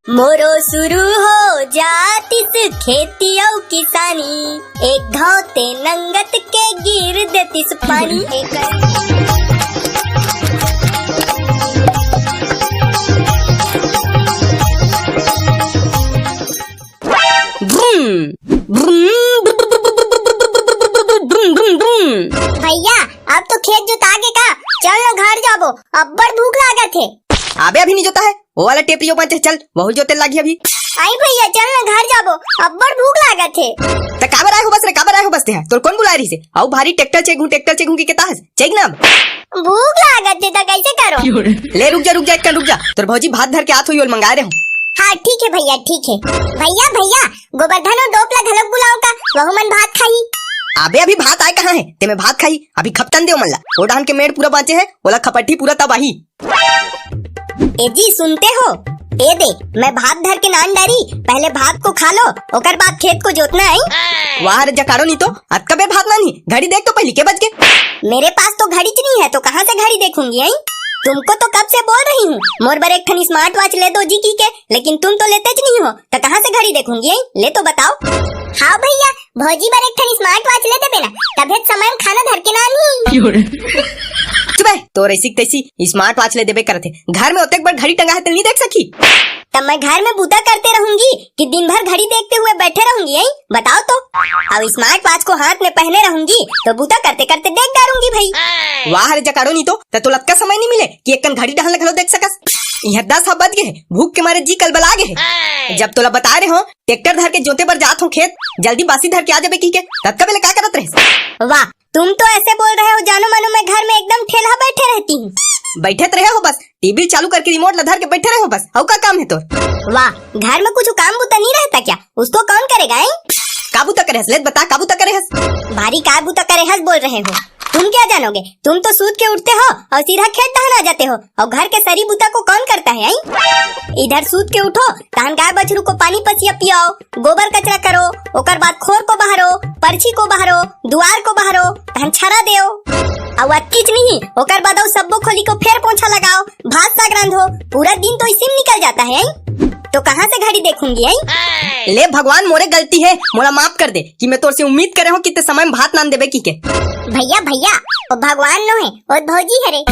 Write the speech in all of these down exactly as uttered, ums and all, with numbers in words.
मोरो शुरू हो जातिस खेती अउ किसानी, एक घाव ते नंगत के गिर देतिस पानी। ब्रूम, ब्रूम, ब्रूम, ब्रूम, ब्रूम। भैया, अब तो खेत जोता गे का? चल न घर जाबो, अब्बड़ भूख लागत हे। अबे अभी नहीं जोता है, वो वाला टेपरियो बांचे, चल, वहू जोते लागी अभी। आई भैया, चल न घर जाबो, अब्बड़ भूख लागत हे। त काबर आए हो बस रे, काबर आए हो बस ते हा? तोर कौन बुलाए रहिसे? अउ भारी ट्रैक्टर चेगहूं, ट्रैक्टर चेगहूं कहिके ताहस, चेग ना अब। भूख लागत हे त कैसे करो? ले रुक जा, रुक जा, एक कन रुक जा, तोर भौजी भात धर के आत होही, ओल मंगाए रहे हूँ। हाँ ठीक है भैया, ठीक है। भैया, भैया, गोबरधन अउ डोप ला घलोक बुलाओ का, वहू मन भात खाही। अबे अभी भात आए कहाँ है, तेमे भात खाही, अभी खपटन दे ओमन ला। ओ डहन के मेड़ पूरा बांचे है, ओला खपटही पूरा तब आही। ए जी, सुनते हो? ए दे, मैं भात धर के नान डारी, पहले भात को खा लो, ओकर बाद खेत को जोतना है। वाह रे जकाड़ो, नहीं तो अतका बेर भात नानी, घड़ी देख तो पहली के बज गे। मेरे पास तो घड़ी च नहीं है, तो कहाँ से घड़ी देखूंगी, हैं? तुमको तो कब से बोल रही हूँ, मोर बर एक ठन स्मार्ट वॉच ले दो जी कहिके, लेकिन तुम तो लेते च नहीं हो, तो कहाँ से घड़ी देखूंगी, हैं? ले तो बताओ। हाँ भैया, भौजी बर एक ठन स्मार्ट वॉच ले देबे ना, तभे समय में खाना धर के ना आनही। चुप है, तोर ऐसी तैसी स्मार्ट वॉच ले देबे करत हे। घर में ओतेक बड़ घड़ी टंगा है, तेल नहीं देख सकी? तब मैं घर में बूता करते रहूंगी कि दिन भर घड़ी देखते हुए बैठे रहूंगी, हैं? बताओ तो। अब स्मार्ट वॉच को हाथ में पहने रहूंगी तो बूता करते करते देख डारूंगी भाई। वाह रे जकाड़ो, नहीं तो त तोला अतका समय नहीं मिले कि एक कन घड़ी डहन ल घलो देख सकस। यह दस ह बज गे हे, भूख के मारे जी कलबला गे हे। जब तोला बता रहे हो ट्रैक्टर धर के जोते बर जात हो खेत, जल्दी बासी धर के आ जाबे कहिके, ततका बेले का करत रहे? वाह, तुम तो ऐसे बोल रहे हो जानो मानो मैं घर में एकदम ठेलहा बैठे रहती हूँ। बैठे त रहे हो बस, टीवी चालू करके रिमोट ला धर के बैठे रहे हो बस, अउ का काम है तोर? वाह, घर में कुछ काम बुता नहीं रहता क्या? उसको कौन करेगा, हैं? का बुता करे हस? ले बता, का बुता करे हस? भारी का बुता करे हस बोल रहे हो? तुम क्या जानोगे? तुम तो सूत के उठते हो और सीधा खेत दहन आ जाते हो, और घर के सरी बुता को कौन करता है, हैं? इधर सूत के उठो, तहन गाय बछरू को पानी पसिया पियाओ, गोबर कचरा करो, ओकर बाद खोर को बहारो, परछी को बहारो, दुआर को बहारो, तहन छरा देओ। अउ अतकीच नहीं, ओकर बाद अउ सब्बो खोली को फेर पोछा लगाओ, भात साग रांधो, पूरा दिन तो इसी में निकल जाता है, हैं? तो कहाँ से घड़ी देखूंगी, हैं? ले भगवान, मोरे गलती है, मोला माफ कर दे कि मैं तोर से उम्मीद करे हूँ कि ते समय में भात नान देबे कहिके। भैया, भैया, वो भगवान नो है, वो भौजी हरे।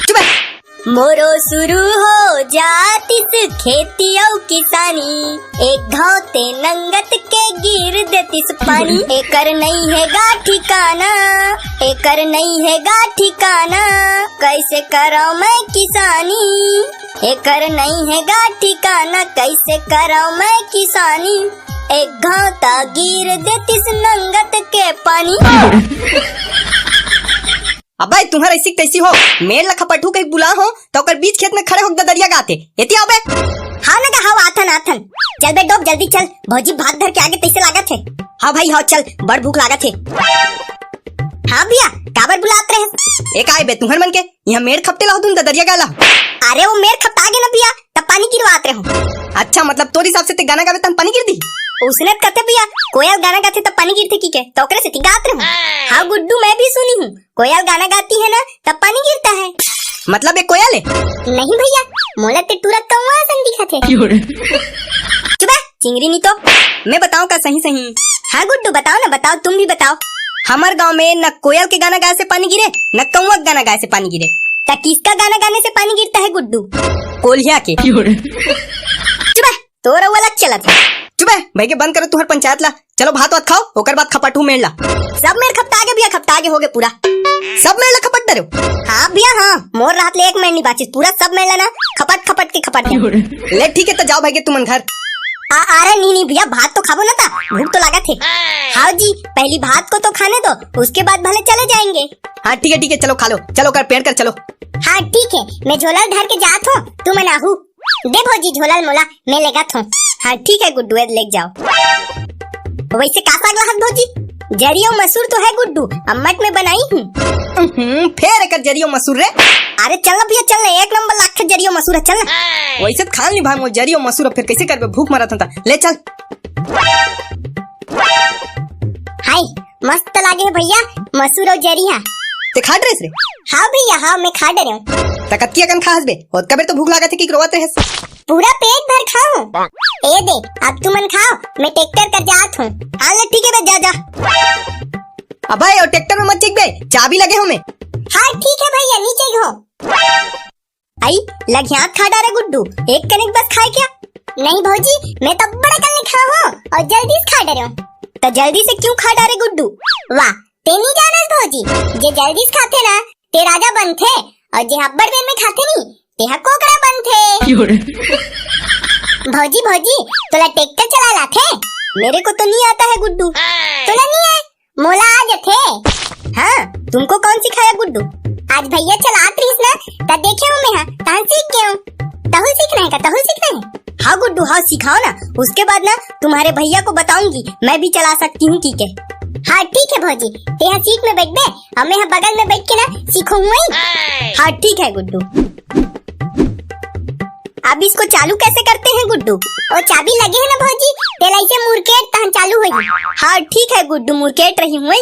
चुप है। मोरो शुरू हो जातिस खेती अउ किसानी, एक घाव ते नंगत के गिर देतिस पानी। एकर नई हे गा ठिकाना, एकर नई हे गा ठिकाना, कैसे करव मैं किसानी? एकर नई हे गा ठिकाना, कैसे करव मैं किसानी? एक घाव त गिर देतिस नंगत के पानी। अबे तुम्हर ऐसी तैसी हो, मेड़ ला खपटहू कहीं बुला हो, तो ओकर बीच खेत में खड़े होके ददरिया गाते। एती आओ बे। हाँ ना गा, हाँ, आथन, आथन। चल बे डोप, जल्दी चल, भौजी भात धर के आगे तैसे लागत है। हाँ भाई, हाँ, चल, बड़ भूख लागत है। हाँ भैया, काबर बुलात रहे? एक आए बे तुम्हर मन के, यहाँ मेड़ खपटे ला हो तुम ददरिया गाला। अरे वो मेड़ खपटा गे ना भैया, तब पानी गिरवात रहे हो। अच्छा, मतलब तोर हिसाब से ते गाना गावे तहन पानी गिर दी? उसने त कथे भैया, कोयल गाना गाथे तब पानी गिरथे कहिके, तो ओकरे से ती गात रहे हो। हाँ गुड्डू, मैं भी सुनी हूँ, कोयल गाना गाती है ना, तब पानी गिरता है। मतलब एक कोयल है? नहीं भैया, मोला ते टूरा कौवा असन दिखत है। चुप है, चिंगरी नी तो। मैं बताऊं का सही सही? हाँ गुड्डू, बताओ ना, बताओ, तुम भी बताओ। हमर गांव में न कोयल के गाना गाए से पानी गिरे, न कौवा के गाना गाए से पानी गिरे। त किसका गाना गाने से पानी गिरता है गुड्डू? कोलिया के। चुप है, तोर अउ अलग चलत है। चुप है, भाई के बंद करो तुहर पंचायत ला। चलो भात वात खाओ, ओकर बाद खपटहू मेड़ ला। सब मेड़ खपटा गे भैया, खपटा गे, हो गे पूरा। सब मेड़ ला खपट डरे हो? हाँ भैया, हाँ, मोर रात ले एक मेड़ नहीं बाचिस, पूरा सब मेड़ ला ना खपट खपट के खपट गे। ले ठीक है, तो जाओ भाई के तुमन घर। आ, अरे नहीं, नहीं भैया, भात तो खाबो ना ता, भूख तो लागत है। हाँ जी, पहली भात को तो खाने दो, उसके बाद भले चले जाएंगे। हाँ ठीक है, ठीक है, चलो खा लो, चलो कर पेड़ कर चलो। हाँ ठीक है, मैं झोला धर के जात हूँ, तुमन आहू। दे भौजी झोला ल मोला, मैं लेगत हूँ। हाँ ठीक है गुड्डू, ए ले जाओ। वैसे का साग लाहत भौजी? जरी अउ मसूर तो है गुड्डू, अम्मट में बनाई हूँ। हम्म, फेर एकर जरी अउ मसूर रे। अरे चल ना भैया, चल ना, एक नंबर लागथे जरी अउ मसूर है, चल ना। वैसे त खा ली भाई मोर जरी अउ मसूर, फेर कैसे करबे, भूख मरत हन त। ले चल। हाय, मस्त लागे हे भैया, मसूर अउ जरी हा। ते खा डरेस रे? हाँ भैया, हाँ, मैं खा डरे हूँ। त कतकी अकन खाहस बे? ओतका बेर तो भूख लागत हे कि रोवत रहेस। पूरा पेट भर खाहूं। ए दे, अब तुमन खाव, मैं ट्रैक्टर कर जात हूं। हाँ ले, ठीक हे बे, जा, जा। अबे, ओ ट्रैक्टर में मत चघ बे, चाबी लगे हों मैं। हाँ, ठीक हे भैया, नी चघों। आई, लघियात खा डारे गुड्डू, एक कनिक बस खाए क्या? नहीं भौजी, मैं तो बड़े कल ले खाहूं अउ जल्दी से खा डारे हूं। त जल्दी से क्यों खा डारे गुड्डू? वाह, ते नी जानस भौजी, जे जल्दी से खाथे ना, ते राजा बनथे, अउ जे अब्बड़ बेर में खाथे नी, तेहा कोकरा बनथे। भौजी, भौजी, तोला ट्रैक्टर चलाय आथे? मेरे को तो नहीं आता है गुड्डू। तोला नहीं आए? मोला आ जाथे। हाँ, तुमको कौन सिखाया गुड्डू? आज भैया चलात रहिस ना, त देखे हूं मैं, हाँ, तहां सीख गए हूं। तहूं सीखना है का? तहूं सीखना है? हाँ गुड्डू, हाँ सिखाओ ना, उसके बाद ना तुम्हारे भैया को बताऊंगी मैं भी चला सकती हूँ की के। हाँ ठीक है भौजी, तेहा सीट में बैठ बे, अउ मैं हा बगल में बैठ के ना सीखों हुई। हाँ ठीक है गुड्डू। अब इसको चालू कैसे करते हैं गुड्डू? ओ चाबी लगे है ना भौजी, तेला ऐसे मुरकेट तहन चालू होई। हाँ ठीक है गुड्डू, मुरकेट रही हूँ।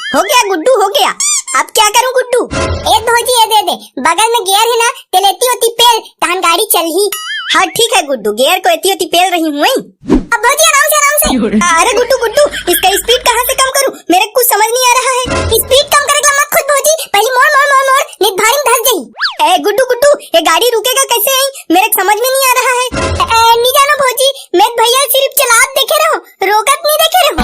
हो गया गुड्डू, हो गया। अब क्या करूँ गुड्डू? ए भौजी, ए दे दे, बगल में गियर है ना, तेला एती ओती पेल, तहन गाड़ी चलही। हाँ ठीक है गुड्डू, गियर को एती ओती पेल रही हूँ। अब भौजी आराम से, आराम से। अरे गुड्डू, गुड्डू, इसका स्पीड कहाँ से कम करूँ? मेरे कुछ समझ नहीं आ रहा है। स्पीड कम करे का मत खोज भौजी, पहले मोड़, मोड़, मोड़, मोड़, नहीं भारी में धस जाही। ए गुड्डू, गुड्डू, ये गाड़ी रुकेगा कैसे? मेरे समझ में नहीं आ रहा है। ए, ए, नहीं जानो भौजी, मैं भैया सिर्फ चलात देखे रहो, रोकत नहीं देखे रहो।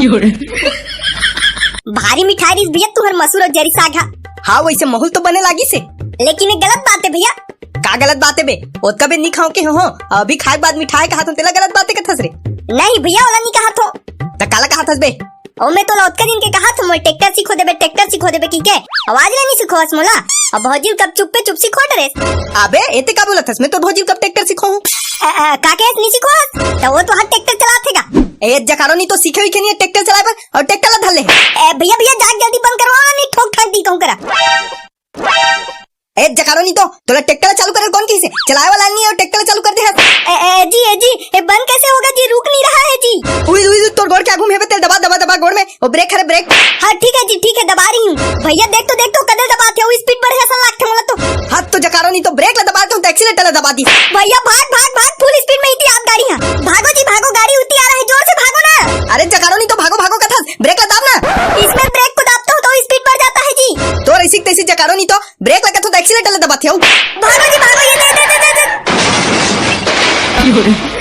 भारी मिठाई रहिस भैया तुहर मसूर अउ जरी साग हा। हाँ, वैसे माहौल तो बने लागिस हे। लेकिन ये गलत बात है भैया। का गलत बात है बे? ओतका बे नी खाओं के हो, अभी खाए के बाद मिठाई कहाथों, तेला गलत बात है कथस रे? नहीं भैया, ओला नी कहाथों। त काला कहाथस बे? ओ मैं तोला ओतका दिन के कहाथों, मोर ट्रैक्टर सीखो देबे, ट्रैक्टर सीखो देबे की के? आवाज ले नी सीखोस मोला। अब भौजी कब चुप्पे चुप सीखो डरेस। अबे, एते का बोलत हस? मैं तो भौजी कब ट्रैक्टर सीखो हूँ। अ, अ, का के नी सीखोस? त वो तो हर ट्रैक्टर चलाथे गा। ए, जकारो नी तो सीखे हुई के नहीं ट्रैक्टर चलाए बर, अउ ट्रैक्टर ला धर ले। ए, भैया, भैया, जाग जल्दी बंद करवाओ ना, नहीं ठोक ठाक दी कहूँ करा। ए, जकारो नी तो, तोला ट्रैक्टर ला चालू करे कौन कहिसे? चलाए वाला नहीं है, ट्रैक्टर ला चालू कर दे है। ए, ए, जी, ए, जी, ए, बंद कैसे होगा जी? रुक नहीं रहा है जी। उई, उई, उई, तोर गोड़ के आगू में हे बे, तेल दबा, दबा, दबा गोड़ में, ओ ब्रेक हरे ब्रेक। हाँ, ठीक है जी, ठीक है, दबा रही हूँ। भैया, देख तो, देख तो, कदे दबाथे हो, स्पीड बढ़े असन लागथे मोला तो। हाँ, तो जकारो नी तो ब्रेक ला दबाथे हो, तो एक्सीलेटर ला दबा दी। भैया, भाग, भाग, भाग, फुल स्पीड में इतनी आप गाड़ी है। भागो जी, भागो, गाड़ी उतनी आ रहा है, जोर से भागो ना। अरे जकारो नी तो भागो, भागो कथस, ब्रेक ला दाब ना। इसमें ब्रेक को दाबता हूँ तो स्पीड बढ़ जाता है जी। तोर ऐसी तैसी जकारो नी तो ब्रेक लगा तो एक्सीलेटर ला दबाथे हो। भागो जी, भागो, ये दे, दे, दे, दे, दे।